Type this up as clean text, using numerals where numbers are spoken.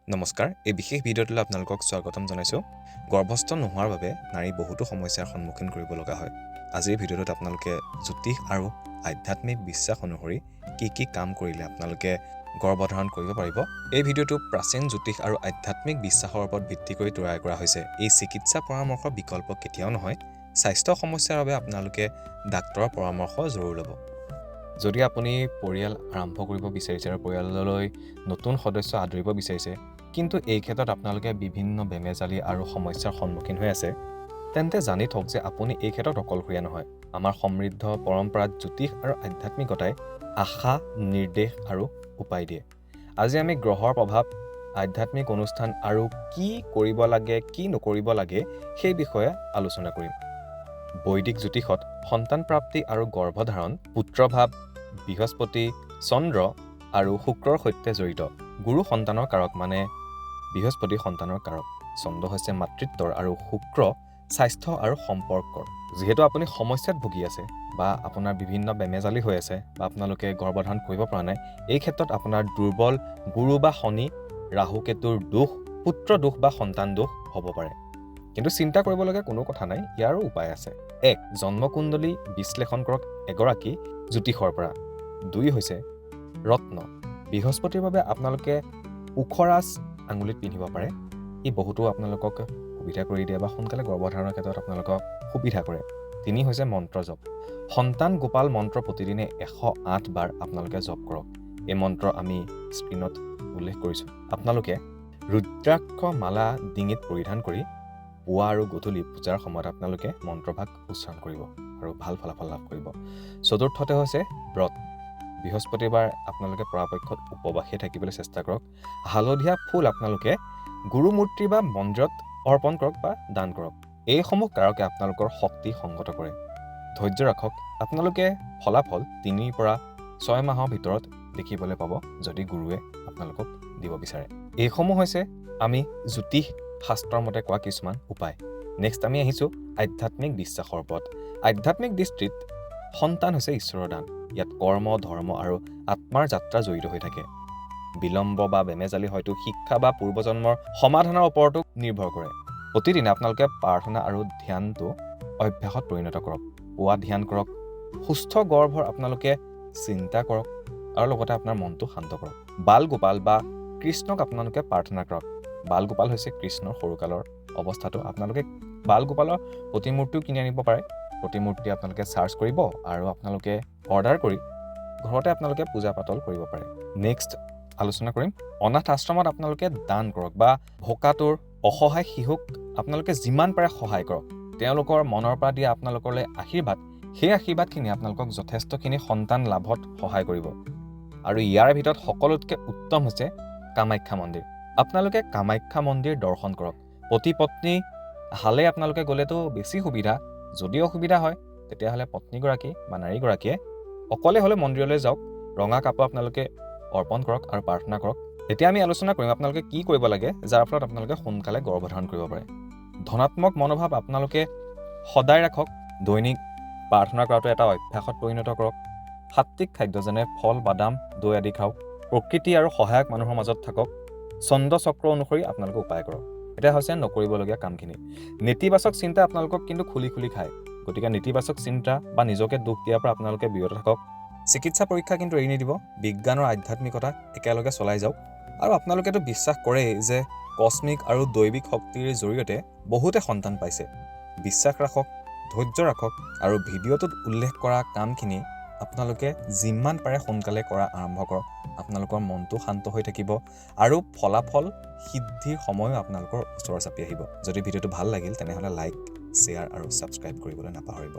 নমস্কাৰ, এই বিশেষ ভিডিঅ'টোলৈ আপোনালোকক স্বাগতম জনাইছোঁ। গৰ্ভস্থ নোহোৱাৰ বাবে নাৰী বহুতো সমস্যাৰ সন্মুখীন কৰিব লগা হয়। আজিৰ ভিডিঅ'টোত আপোনালোকে জ্যোতিষ আৰু আধ্যাত্মিক বিশ্বাস অনুসৰি কি কি কাম কৰিলে আপোনালোকে গৰ্ভধাৰণ কৰিব পাৰিব। এই ভিডিঅ'টো প্ৰাচীন জ্যোতিষ আৰু আধ্যাত্মিক বিশ্বাসৰ ওপৰত ভিত্তি কৰি তৈয়াৰ কৰা হৈছে। এই চিকিৎসা পৰামৰ্শৰ বিকল্প কেতিয়াও নহয়। স্বাস্থ্য সমস্যাৰ বাবে আপোনালোকে ডাক্তৰৰ পৰামৰ্শ জৰুৰ ল'ব। যদি আপুনি পৰিয়াল আৰম্ভ কৰিব বিচাৰিছে আৰু পৰিয়াললৈ নতুন সদস্য আদৰিব বিচাৰিছে, কিন্তু এই ক্ষেত্ৰত আপোনালোকে বিভিন্ন বেমেজালি আৰু সমস্যাৰ সন্মুখীন হৈ আছে, তেন্তে জানি থওক যে আপুনি এই ক্ষেত্ৰত অকলশৰীয়া নহয়। আমাৰ সমৃদ্ধ পৰম্পৰাত জ্যোতিষ আৰু আধ্যাত্মিকতাই আশা, নিৰ্দেশ আৰু উপায় দিয়ে। আজি আমি গ্ৰহৰ প্ৰভাৱ, আধ্যাত্মিক অনুষ্ঠান আৰু কি কৰিব লাগে, কি নকৰিব লাগে, সেই বিষয়ে আলোচনা কৰিম। বৈদিক জ্যোতিষত সন্তান প্ৰাপ্তি আৰু গৰ্ভধাৰণ পুত্ৰভাৱ, বৃহস্পতি, চন্দ্ৰ আৰু শুক্ৰৰ সৈতে জড়িত। গুৰু সন্তানৰ কাৰক, মানে বৃহস্পতি সন্তানৰ কাৰক, চন্দ্ৰ হৈছে মাতৃত্বৰ আৰু শুক্ৰ স্বাস্থ্য আৰু সম্পৰ্কৰ। যিহেতু আপুনি সমস্যাত ভুগি আছে বা আপোনাৰ বিভিন্ন বেমেজালি হৈ আছে বা আপোনালোকে গৰ্ভধাৰণ কৰিব পৰা নাই, এই ক্ষেত্ৰত আপোনাৰ দুৰ্বল গুৰু বা শনি, ৰাহু কেতুৰ দোষ, পুত্ৰ দোষ বা সন্তান দোষ হ'ব পাৰে। কিন্তু চিন্তা কৰিবলগীয়া কোনো কথা নাই, ইয়াৰো উপায় আছে। এক, জন্মকুণ্ডলী বিশ্লেষণ কৰক এগৰাকী জ্যোতিষৰ পৰা। দুই হৈছে ৰত্ন। বৃহস্পতিৰ বাবে আপোনালোকে পোখৰাজ আঙুলিত পিন্ধিব পাৰে। ই বহুতো আপোনালোকক সুবিধা কৰি দিয়ে বা সোনকালে গৰ্ভধাৰণৰ ক্ষেত্ৰত আপোনালোকক সুবিধা কৰে। তিনি হৈছে মন্ত্ৰ জপ। সন্তান গোপাল মন্ত্ৰ প্ৰতিদিনে 108 বাৰ আপোনালোকে জপ কৰক। এই মন্ত্ৰ আমি স্ক্ৰীণত উল্লেখ কৰিছোঁ। আপোনালোকে ৰুদ্ৰাক্ষ মালা ডিঙিত পৰিধান কৰি পুৱা আৰু গধূলি পূজাৰ সময়ত আপোনালোকে মন্ত্ৰভাগ উচ্চাৰণ কৰিব আৰু ভাল ফলাফল লাভ কৰিব। চতুৰ্থতে হৈছে ব্ৰত। বৃহস্পতিবাৰ আপোনালোকে পৰাপক্ষত উপবাসে থাকিবলৈ চেষ্টা কৰক। হালধীয়া ফুল আপোনালোকে গুৰুমূৰ্তি বা মন্দিৰত অৰ্পণ কৰক বা দান কৰক। এইসমূহ কাৰকে আপোনালোকৰ শক্তি সংগত কৰে। ধৈৰ্য ৰাখক, আপোনালোকে ফলাফল 3ৰ পৰা 6 মাহৰ ভিতৰত দেখিবলৈ পাব, যদি গুৰুৱে আপোনালোকক দিব বিচাৰে। এইসমূহ হৈছে আমি জ্যোতিষ শাস্ত্ৰৰ মতে কোৱা কিছুমান উপায়। নেক্সট আমি আহিছোঁ আধ্যাত্মিক বিশ্বাসৰ ওপৰত। আধ্যাত্মিক দৃষ্টিত সন্তান হৈছে ঈশ্বৰৰ দান। ইয়াত কৰ্ম, ধৰ্ম আৰু আত্মাৰ যাত্ৰা জড়িত হৈ থাকে। বিলম্ব বা বেমেজালি হয়তো শিক্ষা বা পূৰ্বজন্মৰ সমাধানৰ ওপৰতো নিৰ্ভৰ কৰে। প্ৰতিদিনে আপোনালোকে প্ৰাৰ্থনা আৰু ধ্যানটো অভ্যাসত পৰিণত কৰক। পুৱা ধ্যান কৰক, সুস্থ গৰ্ভৰ আপোনালোকে চিন্তা কৰক আৰু লগতে আপোনাৰ মনটো শান্ত কৰক। বাল গোপাল বা কৃষ্ণক আপোনালোকে প্ৰাৰ্থনা কৰক। বাল গোপাল হৈছে কৃষ্ণৰ সৰুকালৰ অৱস্থাটো। আপোনালোকে বাল গোপালৰ প্ৰতিমূৰ্তিও কিনি আনিব পাৰে। প্ৰতিমূৰ্তি আপোনালোকে চাৰ্চ কৰিব আৰু আপোনালোকে অৰ্ডাৰ কৰি ঘৰতে আপোনালোকে পূজা পাতল কৰিব পাৰে। নেক্সট আলোচনা কৰিম, অনাথ আশ্ৰমত আপোনালোকে দান কৰক বা ভোকাতুৰ অসহায় শিশুক আপোনালোকে যিমান পাৰে সহায় কৰক। তেওঁলোকৰ মনৰ পৰা দিয়া আপোনালোকলৈ আশীৰ্বাদ, সেই আশীৰ্বাদখিনি আপোনালোকক যথেষ্টখিনি সন্তান লাভত সহায় কৰিব। আৰু ইয়াৰ ভিতৰত সকলোতকৈ উত্তম হৈছে কামাখ্যা মন্দিৰ। আপোনালোকে কামাখ্যা মন্দিৰ দৰ্শন কৰক। পতি পত্নী হালে আপোনালোকে গ'লেতো বেছি সুবিধা। যদি অসুবিধা হয়, তেতিয়াহ'লে পত্নীগৰাকী বা নাৰীগৰাকীয়ে অকলে হ'লে মন্দিৰলৈ যাওক। ৰঙা কাপোৰ আপোনালোকে অৰ্পণ কৰক আৰু প্ৰাৰ্থনা কৰক। এতিয়া আমি আলোচনা কৰিম আপোনালোকে কি কৰিব লাগে, যাৰ ফলত আপোনালোকে সোনকালে গৰ্ভধাৰণ কৰিব পাৰে। ধনাত্মক মনোভাৱ আপোনালোকে সদায় ৰাখক। দৈনিক প্ৰাৰ্থনা কৰাটো এটা অভ্যাসত পৰিণত কৰক। সাত্বিক খাদ্য যেনে ফল, বাদাম, দৈ আদি খাওক। প্ৰকৃতি আৰু সহায়ক মানুহৰ মাজত থাকক। চন্দ্ৰ চক্ৰ অনুসৰি আপোনালোকে উপায় কৰক। এতিয়া হৈছে নকৰিবলগীয়া কামখিনি। নেতিবাচক চিন্তা আপোনালোকক কিন্তু খুলি খুলি খায়। গতিকে নেতিবাচক চিন্তা বা নিজকে দোষ দিয়াৰ পৰা আপোনালোকে বিৰত থাকক। চিকিৎসা পৰীক্ষা কিন্তু এৰি নিদিব। বিজ্ঞানৰ আধ্যাত্মিকতা একেলগে চলাই যাওক। আৰু আপোনালোকেতো বিশ্বাস কৰেই যে কস্মিক আৰু দৈৱিক শক্তিৰ জৰিয়তে বহুতে সন্তান পাইছে। বিশ্বাস ৰাখক, ধৈৰ্য ৰাখক আৰু ভিডিঅ'টোত উল্লেখ কৰা কামখিনি আপোনালোকে যিমান পাৰে সোনকালে কৰা আৰম্ভ কৰক। আপোনালোকৰ মনটো শান্ত হৈ থাকিব আৰু ফলাফল সিদ্ধিৰ সময়ো আপোনালোকৰ ওচৰ চাপি আহিব। যদি ভিডিঅ'টো ভাল লাগিল, তেনেহ'লে লাইক, শ্বেয়াৰ আৰু ছাবস্ক্ৰাইব কৰিবলৈ নাপাহৰিব।